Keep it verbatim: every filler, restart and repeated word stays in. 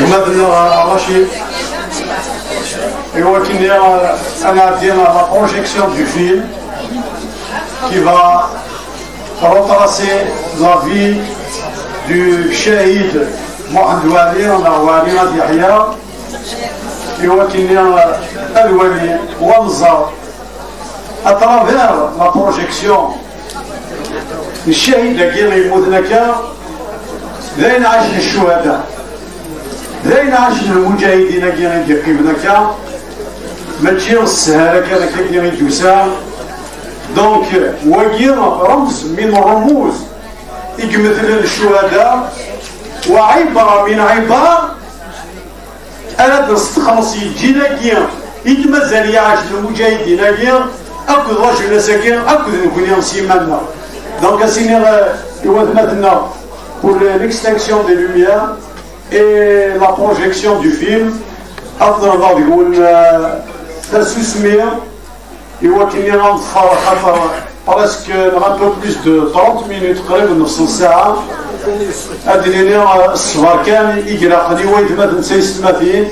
Maintenant, Rachid, et on va finir, euh, on a dit la projection du film qui va retracer la vie du Shahid Mohamed Wali, on a Wali Yahya, et on va finir, euh, Al Wali, Wanza, à travers la projection n ccahid-agi yemmuten akka, d ayen ɛacen ccuhada, d ayen ɛacen lmuǧahidin-agi i d-yeqqimen akka, mačči s sshala kan akka i d-yusa. Donc, wagi رمز من الرموز i imetlen ccuhada, وعبرة من عبر ara d-nestexleṣ i lǧil-agi i d-mazal iɛac d lmuǧahidin-agi akked la jeunesse-agi akked nekni s yiman-nneɣ. Donc, ad s-iniɣ, euh, i watmaten-nneɣ pour le- l'extinction des lumières et la projection du film, ad nerḍeɣ deg-wen, euh, tasusmi i wakken ad nḍeffer, axaṭer presque neɣ un peu plus de trente minutes, qrib nefs n ssaɛa. Ad d-nini, euh, ṣṣber kan i ilaqen i waytmaten d taysetmatin.